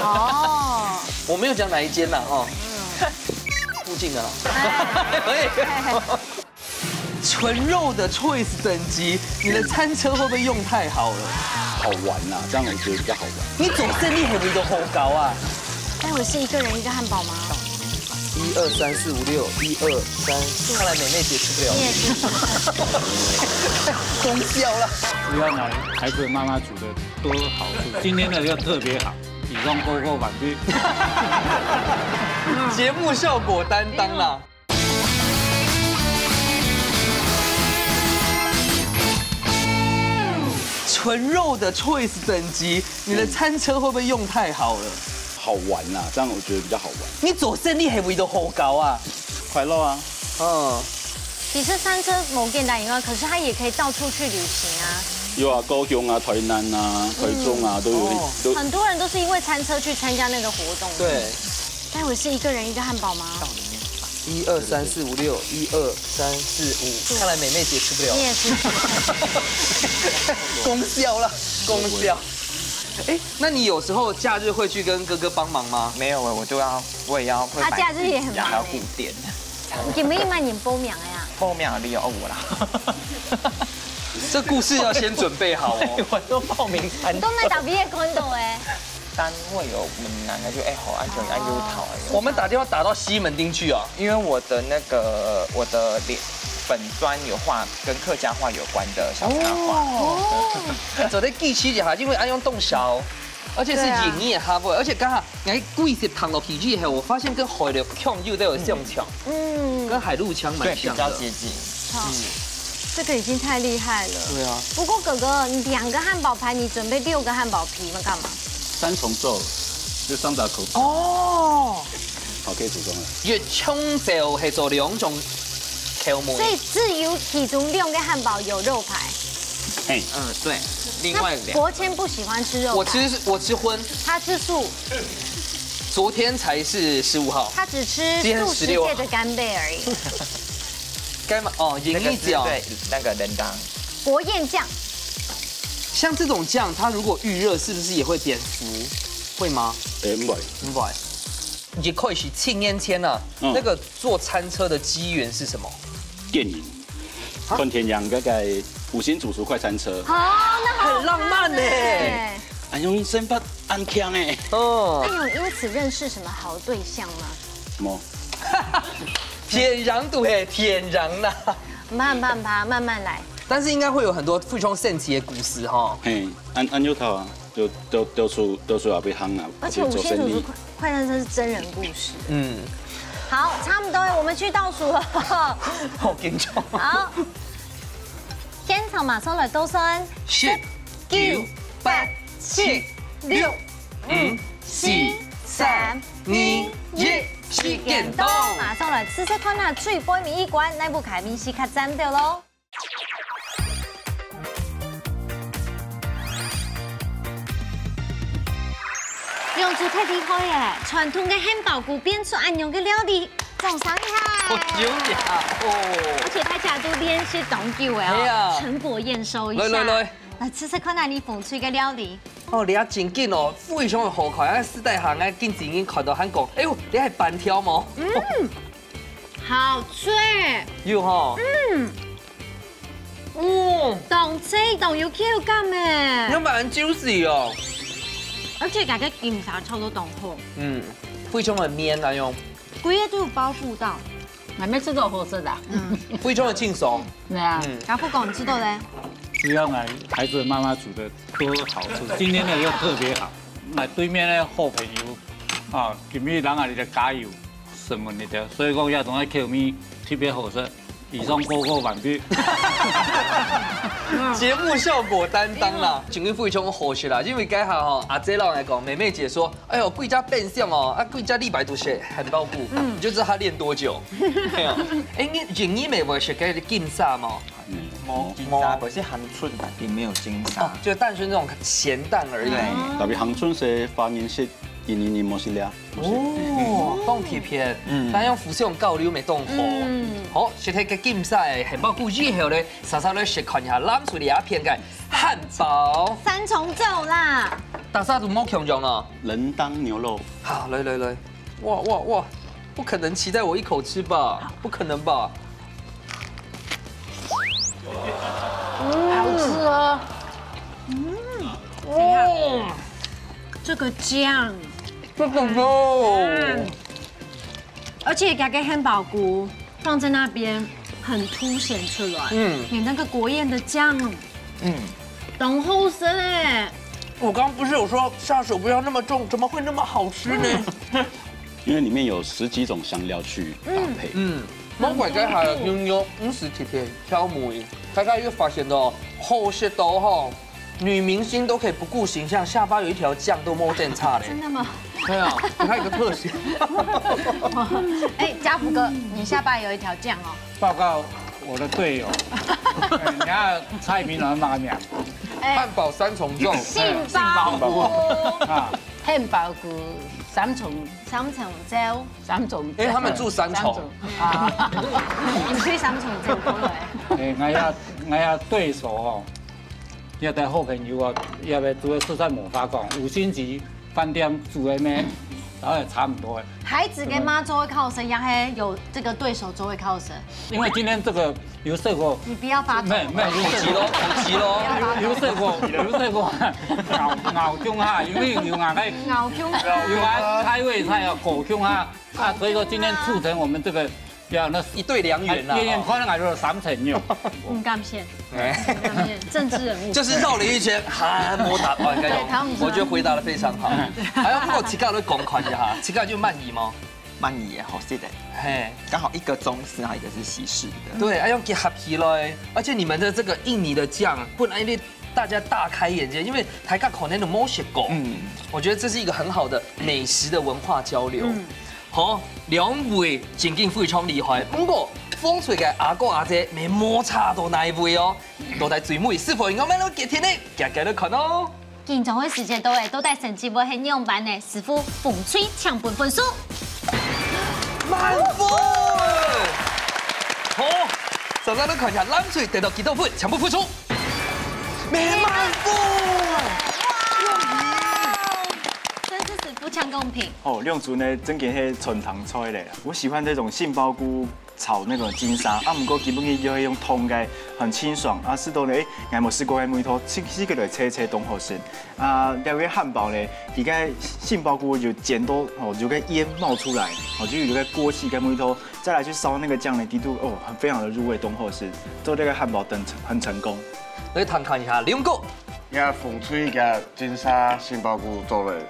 哦，我沒有講哪一間啦哈。附近的啦。純肉的 choice 等級，你的餐車會不會用太好了？好玩呐，这样我觉得比较好玩。你做生理係為著好搞啊？但我是一个人一个汉堡吗？一二三四五六，一二三四，看來妹妹姐吃不了。你也是。功效了。不要拿孩子妈妈煮的都好吃，今天的要特别好，以上勾勾反对。节目效果担当啦。纯肉的 choice 等级，你的餐车会不会用太好了？好玩呐，这样我觉得比较好玩。你做生理係为了好搞啊？快乐啊！嗯，其实餐车某简单以外，可是它也可以到处去旅行啊。有啊，高雄啊、台南啊、台中啊，都有哦都。很多人都是因为餐车去参加那个活动。对，但我是一个人一个汉堡吗？一二三四五六，一二三四五，看来妹妹姐吃不了你。也是。功效了，功效。哎，那你有时候假日会去跟哥哥帮忙吗？没有，我就要我也要会他假日也很忙还要顾店。你们一般人报名的呀？报名的理由我啦。这故事要先准备好哦。我都报名参都没打毕业看到哎。单位有门难的就哎好安全安又讨哎。我们打电话打到西门町去哦。因为我的那个我的脸粉砖有画跟客家话有关的小插画。哦，做得记起一下，因为爱用动手，而且是演绎的哈味，而且刚好你还故意是躺落脾气，我发现跟海陆腔又都有相像，嗯，跟海陆腔蛮对，比像的。较接近。好，这个已经太厉害了。对啊，不过哥哥，你两个汉堡排，你准备六个汉堡皮吗？干嘛？三重奏，就三隻口。哦，好，可以組裝了。越窮就係做兩種口味。所以只有其中兩個漢堡有肉排。嘿，嗯，對，另外兩个。那国谦不喜欢吃肉排，我吃我吃荤，他吃素，昨天才是十五号，他只吃今天十六号。素食界的干贝而已。干嘛？哦，这个是，银一角。对，那个人当。国宴酱。像这种酱，它如果预热，是不是也会变糊？会吗？哎，不会。不会。一开始七年前啊，嗯。那个坐餐车的机缘是什么？电影，啊？看电影，那个五星主厨快餐车。哦，那好很浪漫呢。看欸。哎呦，生活安强哎。哦。那有因此认识什么好对象吗？没。天然度嘿，天然啦。慢慢吧，慢慢来。但是应该会有很多非常神奇的故事哈。嘿，安安就好啊，就都都出都出来被夯啊，而且五星主厨快快餐车是真人故事。嗯，好，差不多了，我们去倒数了。好紧张。好，现场马上来倒算，十、九、八、七、六、五、四、三、二、一，时间到。马上来试试看啊，最背尾一关，哪部个面試較讚个咯？ 兩組太厲害耶！傳統个漢堡牯變出恁樣个料理，掌聲一下！好有影哦！而且大家都練習當久了哦，係啊。成果驗收一下。來來來，來試試看啊，你風吹个料理。哦，你啊真緊哦，非常个好看，啊，私底下𠊎見真經看到還講，哎喲，你還粄條無？嗯，好脆。有吼。嗯。 哦，當脆當有口感欸。你看蠻juicy哦。而且佢个金沙炒到當好。嗯，非常个綿啊用。佢个都有包覆到。還沒吃到好吃的。嗯，非常个輕鬆。對啊。嗯，阿富哥，你知道嘞？只要俺孩子妈妈煮的都好吃，今天的又特别好。那对面的好朋友啊，今日人啊，你的加油。 什么你的，所以讲要同佢口味特别好食。以上报告完毕。节目效果担当啦，今日非常好食啦，因为該下吼，阿姐老来讲，美美姐说，哎呦，贵家变相哦，啊，贵家礼拜都食汉堡牯，嗯，你就知道他练多久。对啊，哎，你今日没有食个金沙吗？嗯，无，金沙不是恒春吧，并没有金沙。哦，就单纯那种咸蛋而已。对，特别恒春是发源地。 一年年無食了。哦，當特別，嗯，但用福建交流沒當好。嗯，好，食忒个金沙个漢堡牯以後呢，煞煞來試看一下藍色這片个漢堡。三重奏啦。大家都無共樣哦。人當牛肉。好，來來來，哇哇哇，不可能期待我一口吃吧？不可能吧？嗯，好吃哦。嗯，怎样？哦。 这个酱，这个肉，嗯，而且佢个汉堡牯放在那边很凸显出来，嗯，你那个国宴的酱，嗯，当好吃嘞。我刚刚不是有说下手不要那么重，怎么会那么好吃呢？因为里面有十几种香料去搭配。嗯，莫怪該下个牛肉毋係特別挑味，大家有發現到好食到吼，女明星都可以不顧形象，下巴有一條醬都無變差嘞。真的嗎？對啊，它有个特寫。哎，家福哥，你下巴有一條醬哦。报告我的队友，哎，你看蔡明龙那个名，哎，汉堡三重奏，杏鲍菇，啊，汉堡菇三重，三重奏，三重，哎，他们住三重。三重啊，你去三重奏过来。哎，俺要俺要对手哦，要带好朋友哦，要不要做个实在无法讲，五星级 饭店煮个咩，然后也差不多。孩子跟妈做个靠山，也还有这个对手做个靠山。因为今天这个有试过，你不要发抖。没没有好奇咯，好奇咯。有试过，有试过，咬咬胸哈，因为有牙个，咬胸，有牙开胃菜啊，狗胸哈，啊，所以说今天促成我们这个 呀，那一对良缘啦，哎，远远看来就是三层肉。唔敢先，哎，唔敢先，政治人物。就是绕了一圈，还没答，哦，应该有。对，他们是我觉得回答得非常好。还有，不过自家都讲看一下哈，自家就鳗魚吗？鳗魚也好吃的，嘿，刚好一个中式，然后一个是西式的。对，哎，用结合起来，而且你们的这个印尼的酱，本来你大家大開眼界，因為大家可能都無食過。嗯，我覺得這是一個很好的美食的文化交流。嗯，好，兩位真經非常厲害，毋過紅隊个阿哥阿姐乜無差到哪一位哦。到底最尾師傅愛仰般決定呢？遽遽來看哦。 緊張个時間到咧，到底成績會係仰般呢？師傅，紅隊請分分數。滿分！好，首先來看一下藍隊得到幾多分，請分分數。滿分！哇！真是師傅請公平。哦，兩組呢，真个係全糖菜咧。我喜歡這種杏鮑菇 炒那種金沙，啊，毋過基本上就係用燙个，很清爽。啊，食到呢，欸，𠊎無食過个味道，食，食起來脆脆當好食。啊，這個漢堡呢，佢个杏鮑菇有煎到，哦，有個煙冒出來，哦，就有個鍋氣跟味道，再來去燒那個醬呢，底肚，哦，很，非常的入味，當好食。做這個漢堡等很成功。來，看看一下，龍哥。呀，紅隊个金沙杏鮑菇做了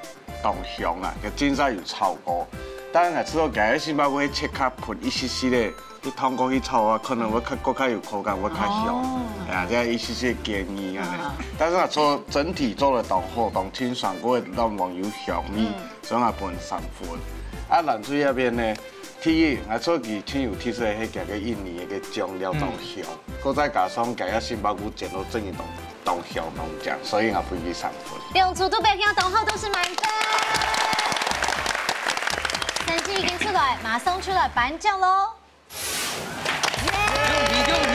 當香啊，个真正有炒過。當然啊，除了个杏鮑菇切較薄一息息咧，你燙過去炒啊，可能會較，更較有口感，會較香。哦。哎呀，這樣一息息建議啊。啊。但是啊，做整體做得當好，當清爽，過會當黃油香味，嗯。所以啊，分三分。啊，藍隊那邊呢，第一，啊，做佢真有特色，係加个印尼个醬料當香，嗯。過再加上加个杏鮑菇煎到正一當 當香當靚，所以𠊎分佢三分。兩組都表現當好，都是滿分。成績已經出來，馬上就來頒獎囉。恭喜恭喜！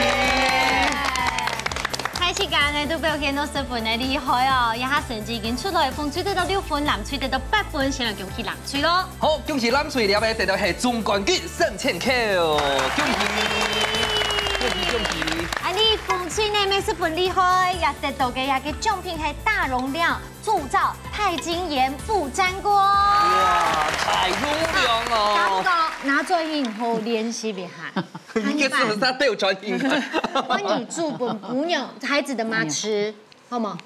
大自家呢都表現到十分个厲害哦，這下成績已經出來，紅隊得到六分，藍隊得到八分，先來恭喜藍隊囉。 好，恭喜藍隊這位得到係總冠軍三千塊，恭喜，恭喜恭喜！啊，你紅隊呢，乜十分厲害，也得到个這個獎品係大容量鑄造鈦金鹽不沾鍋。哇，大容量哦！大家拿轉去好練習一下。你个是不是在對我轉去？幫你煮分餔娘、孩子的媽吃，好嗎？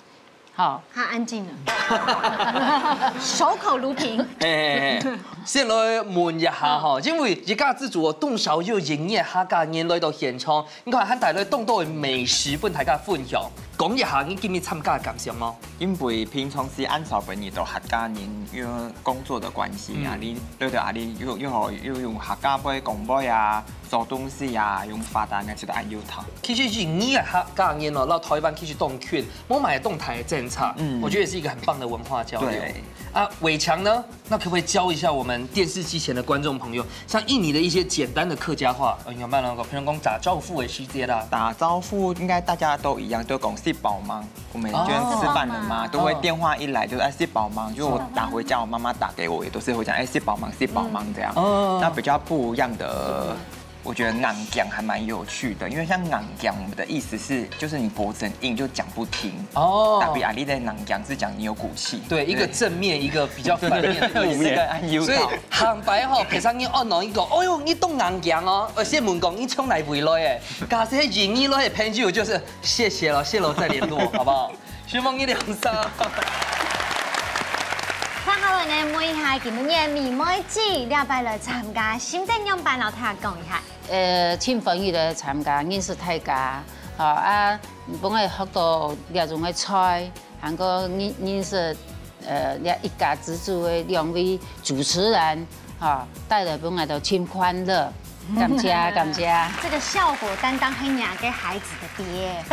好。他安靜了，守口如瓶。嘿嘿嘿，先來問一下吼，因為一家之主哦，當少有營業客家人來到現場，你看還帶來當多个美食分大家分享。講一下你今日參加个感想無？因為平常時恁少分你到客家人，因為工作的關係啊，嗯。你對對啊，你又又好又用客家話講話啊，做東西啊，用發達个，覺得恁有頭。其實營業客家人哦，到台灣其實當近， 無買動台政策，嗯。我覺得也是一個很棒的文化交流。對。啊，偉強呢？那可不可以教一下我們電視機前的觀眾朋友，像印尼的一些簡單的客家話，呃，有沒有能夠，譬如講打招呼的時節啦？打招呼應該大家都一樣，都講食飽吂。我們就哦。吃飯了嗎？哦。都會電話一來就，哎，食飽吂，就我打回家，我媽媽打給我，也都是會講，哎，食飽吂，食飽吂這樣。嗯。哦。那比較不一樣的 我覺得硬頸還蠻有趣的，因為像硬頸，我們的意思是，就是你脖子很硬，就講不聽。哦。Tapi啊，你个硬頸是講你有骨氣。對，一個正面，一個比較反面的意思。對。負面。所以坦白吼，平常你按呢一個，哎喲，你當硬頸哦，呃，先問講你從哪位來的？假使係印尼來的朋友，就是謝謝了，謝了再聯絡，好不好？ 希望你兩儕。接下來呢，問一下今晡日美美姊這擺來參加，心得仰般摎大家講一下。呃，盡歡喜來參加，認識大家，吼，啊，分𠊎學到這種个菜，還過認，認識，呃，這一家之主个兩位主持人，吼，帶來分𠊎兜盡歡樂。 感謝，感謝。這個效果擔當係若个孩子个爹，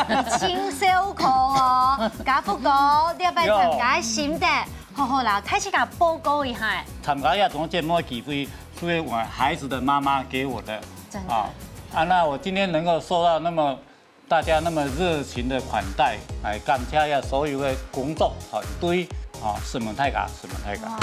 你盡辛苦哦。家福哥，這擺參加个心得，好好摎大自家報告一下。參加這種節目个機會，是我孩子的媽媽給我的。真的。啊，啊，那我今天能夠受到那麼 大家那麼熱情的款待，來感謝一下所有的工作團隊，啊，承蒙大家，承蒙大家。哇，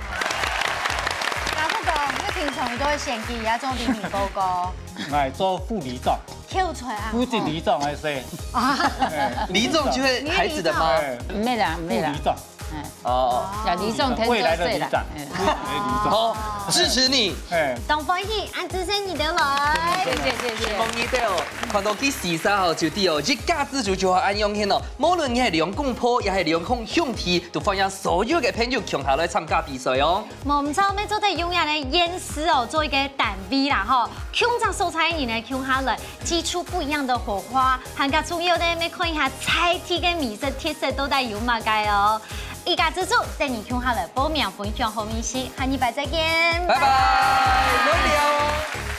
家福哥，你平常都會選舉也做里長報告？來做副里長，Q出來啊，副里長還是？啊。哎。里長就係孩子的媽。哎。毋係啦，毋係啦。副里長。哎。哦。呀，里長添做事啦。未來的里長，哎。未來的里長。好，支持你。哎。當歡喜，恁仔細你都來。謝謝謝謝。希望你兜哦，看到佢四儕吼，就知哦，一家之煮就好恁樣形哦。無論你係兩公婆，也係兩公兄弟，都歡迎所有个朋友共下來參加比賽哦。無毋著，乜做得用這个縣市哦，做一个單位啦吼，共隻所在个人呢，共下來，激出不一樣的火花，還較重要呢，乜看一下在地个美食特色到底有麼个哦。一家之煮，等你共下來報名分享好美食，下禮拜再見，拜拜，拜拜。